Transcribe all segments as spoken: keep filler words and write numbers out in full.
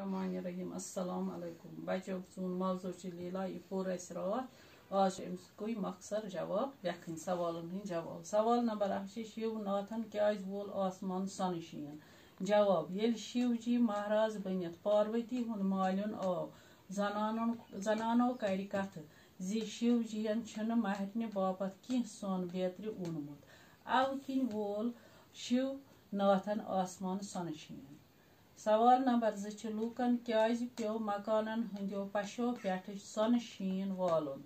الرحمن الرحیم۔ السلام علیکم بچو، سون موضوع چھُ لیلا، یہِ پوٚر اَسہِ راتھ۔ آز چھُ أمۍ سُنٛدُے مۄخصر جواب لیکھٕنۍ، سوالن ہٕنٛدۍ جواب۔ سوال نمبر اکھ چھُ، شِو ناتھن کیازِ وول آسمان سۄنہٕ شیٖن؟ جواب، ییٚلہِ شِو جی مہراز بٔنِتھ پاروتی ہُنٛد مالیُن آو، زنانن، زنانو کرِ کتھٕ زِ شِو جین چھُنہٕ مہرنہِ باپتھ کینٛہہ سۄن بیترِ اونمُت، اَوٕ کِنۍ وول شِو ناتھن آسمان سۄنہٕ شیٖن۔ سوال نمبر زٕ چھُ، لوٗکن کیازِ پیوٚو مکانن ہٕنٛدیو پشو پٮ۪ٹھ سۄنہٕ شیٖن والُن؟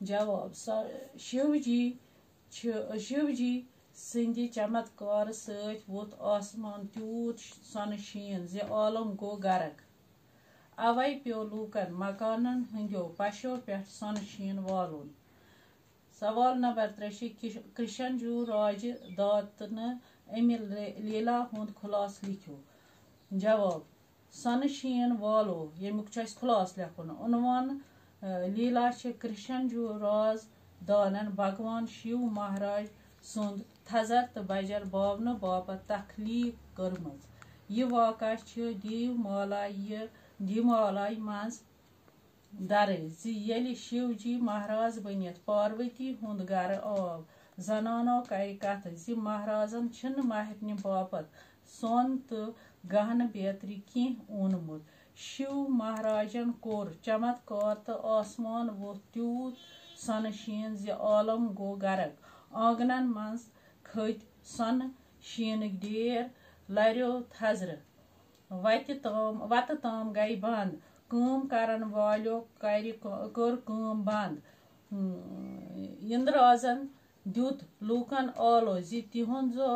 جواب، سۄ-، شِو جی چھِ، شِو جی سٕنٛدِ چمتکارٕ سۭتۍ ووٚتھ آسمان تیوٗت سۄنہٕ شیٖن زِ عالم گوٚو غرق۔ اوے پیوٚو لوٗکن مکانن ہٕنٛدیو پشو پٮ۪ٹھ سۄنہٕ شیٖن والُن۔ سوال نمبر ترٛےٚ چھِ، کِش-، کرشن جوٗ راجہِ داتنہٕ امہِ لے-، لیلا ہُنٛد خلاصہٕ لیکھِو۔ جواب، سۄنہٕ شیٖن والو، ییٚمیُک چھُ اَسہِ خلاصہٕ لیکھُن۔ عنوان، آ، لیلا چھِ کرشن جوٗ راز دانن بھگوان شِو مہراج سُنٛد تھزر تہٕ بجر باونہٕ باپتھ تخلیٖق کٔرمٕژ۔ یہِ واقعہ چھِ دیو مالایہِ، دیو مالایہِ منٛز درٕج زِ ییٚلہِ شِو جی مہراز بٔنِتھ پاروتی ہُنٛد گرٕ آو، زنانو کرِ کتھ زِ مہرازن چھِنہٕ مہرنہِ باپتھ سۄن تہٕ گہنہٕ بیترِ کینٛہہ اونمُت۔ شِو مہراجن کوٚر چمتکار تہٕ آسمان ووٚتھ تیوٗت سۄنہٕ شیٖن زِ عالم گوٚو غرق۔ آنگنن منٛز کھٔتۍ سۄنہٕ شیٖنٕکۍ ڈیر، لریو تھزرٕ۔ وتہِ تام، وتہٕ تام گٔیہِ بنٛد۔ کٲم کرن والیو کرِ، کٔر کٲم بنٛد۔ اِنٛدرازن دیُت لوٗکن آلو زِ تِہنٛزو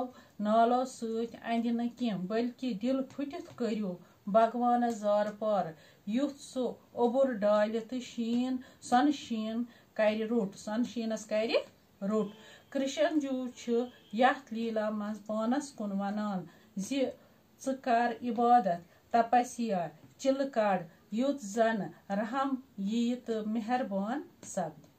نالو سۭتۍ اندِ نہٕ کینٛہہ، بلکہِ دِل پھُٹِتھ کٔرِو بھگوانس زارٕ پار، یُتھ سُہ اوٚبُر ڈالہِ تہٕ شیٖن، سۄنہٕ شیٖن کرِ روٚٹ، سۄنہٕ شیٖنس کرِ روٚٹ۔ کرشن جوٗ چھُ یتھ لیلا منٛز پانس کُن ونان زِ ژٕ کر عبادت، تپسیا، چِلہٕ کڑ، یُتھ زن رحم یِیہِ تہٕ مہربان سپدِ۔